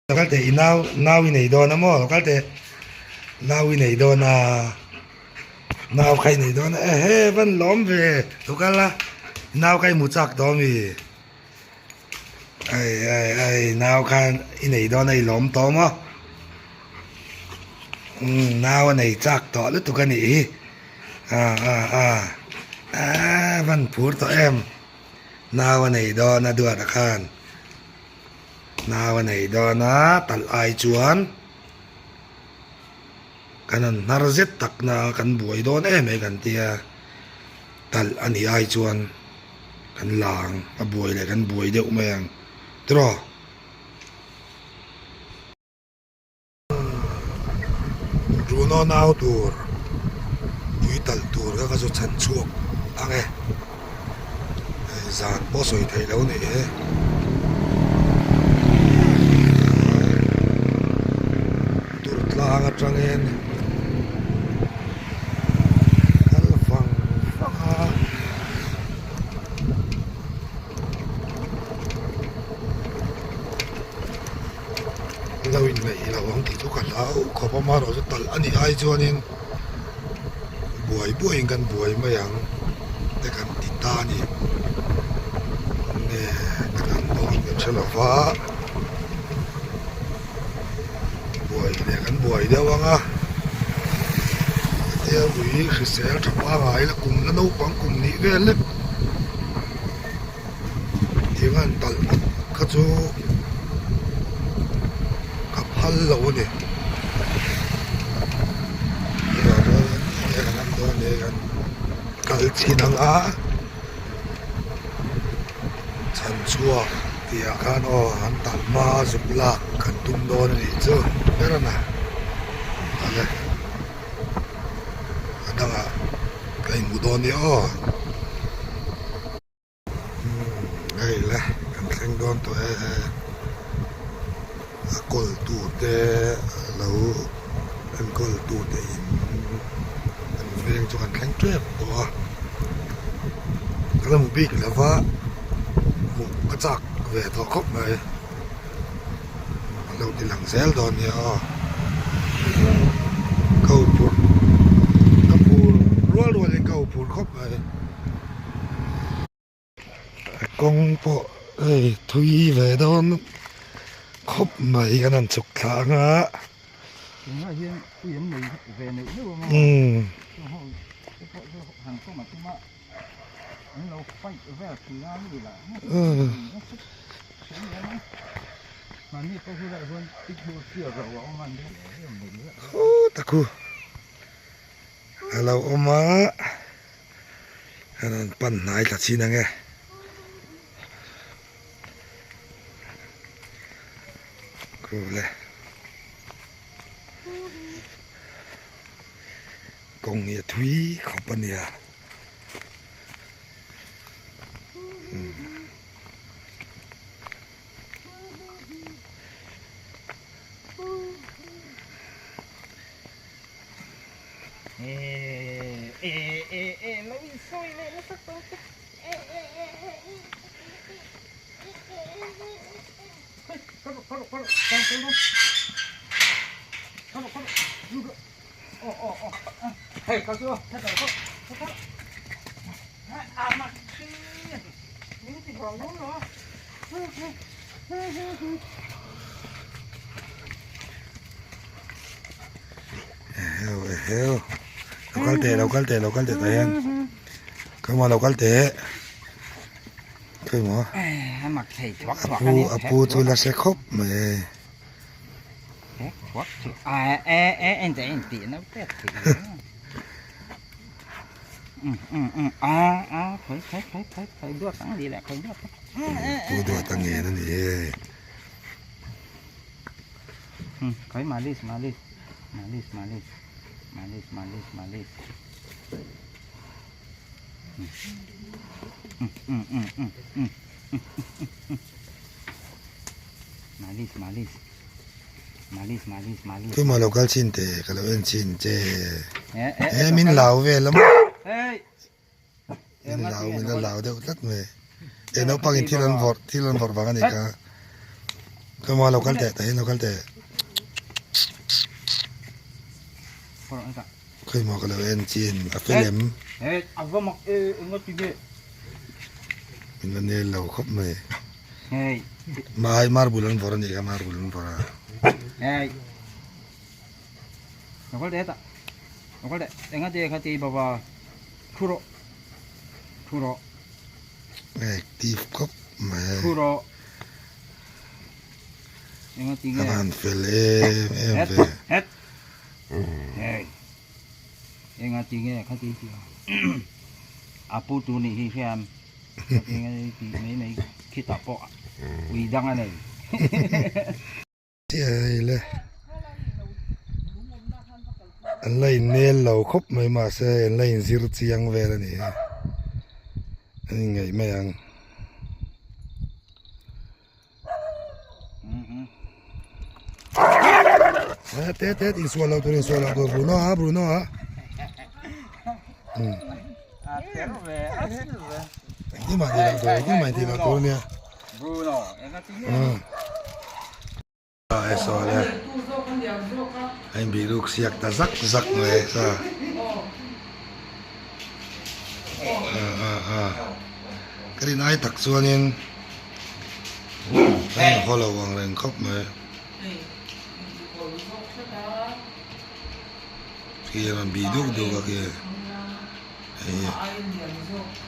Lo kal teh i nau nau i nei dawn a maw lo kal teh nau i nei dawn a nau kha i nei dawn a ehe van lawm ve lo kal a nau kha i hmu chak tawh ami ai ai ai nau kha i nei dawn a i lawm tawh maw umm nau a nei chak tawh lutuk a nih hi ah ah ah ah van phur tawh em nau a nei dawn a duat ah khan. Nau a nei dawn a, talh ai chuan kan han hnar zet tak na a kan buai dawn em em kan tia, talh a nih ai chuan kan la ang a buai leh kan buai deuh mai ang tiraw. Bruno nau tur pui talh tur kha ka chu chhan chhuak ang e zan pawh sawi theih lo nih hi tur tlang atangin kal vang vang a. Lo inneih lo ang tih chu ka hlau khawp a amaherawh chu talh a nih ai chuanin buai buaiin kan buai mai ang te kan ti ta a ni nge kan dawn kan hre lo va buai leh kan buai deuh ang a hetia ui hrisel tha pangai la kum la naupang kum nih vel lek. Thing an talh kha chu ka phal lo a ni tunah chuan enge kan en dawn ni kan kal chhin ang a chhan chhuak tih ah khan aw an talh hma a zuk lak kan tum dawn a nih chu ber a na ale a dangah ka inhmu dawn nia aw. Hei le kan thleng dawn tawh e a kawl tur te lo enkawl tu te in an veng chu kan thleng tep tawh a ka la hmu bik lo va hmuh ka chak ve tawh khawp mai a lo ti lang zel dawn nia aw ka huphurh ka phur rual rual in ka huphurh khawp mai. Kawng pawh hei thui ve dawn khawp mai kan han chhuk thla ang a. Khuta khu a lo awm a. An rawn pan hnai thla chin ang e. Kule. Kawng hi a thui khawp a nia. Eheu eheu lo kal teh lo kal teh lo kal teh tah hian come on lo kal teh khawi maw a pu a pu chu la hre khawp mai e pu duat a ngen a ni e. Khawi malis malis malis malis malis malis malis malis malis malis malis malis Tuma lo kal chin teh ka lo en chin che e min lau vel a maw min lau min la lau deuh tlat mai e naupangin thil an vawrh thil an vawrh vang a nih kha. Come on, lo kal teh, tahin lo kal teh. Khawi maw ka lo en chin, a fel em? Min la nel lo khawp mai. Mai marble an vawrh a nih kha, marble an vawrh a. Active khawp mai. A van fel em em ve. Chiai le. An la innel lo khawp mai mahse an la inzir chiang vel a ni hi. An inngeih mai ang. Te te insual lo tur insual lo tur Bruno a Bruno a. Engtin mah tih loh tur engtin mah tih loh tur ania. Bruno A sawi le a inbih ruk siak ta zak zak mai sa ka rin ai tak chuanin a inhaw lo ang reng khawp mai khi a rawn bih duk duk a khi hei hi.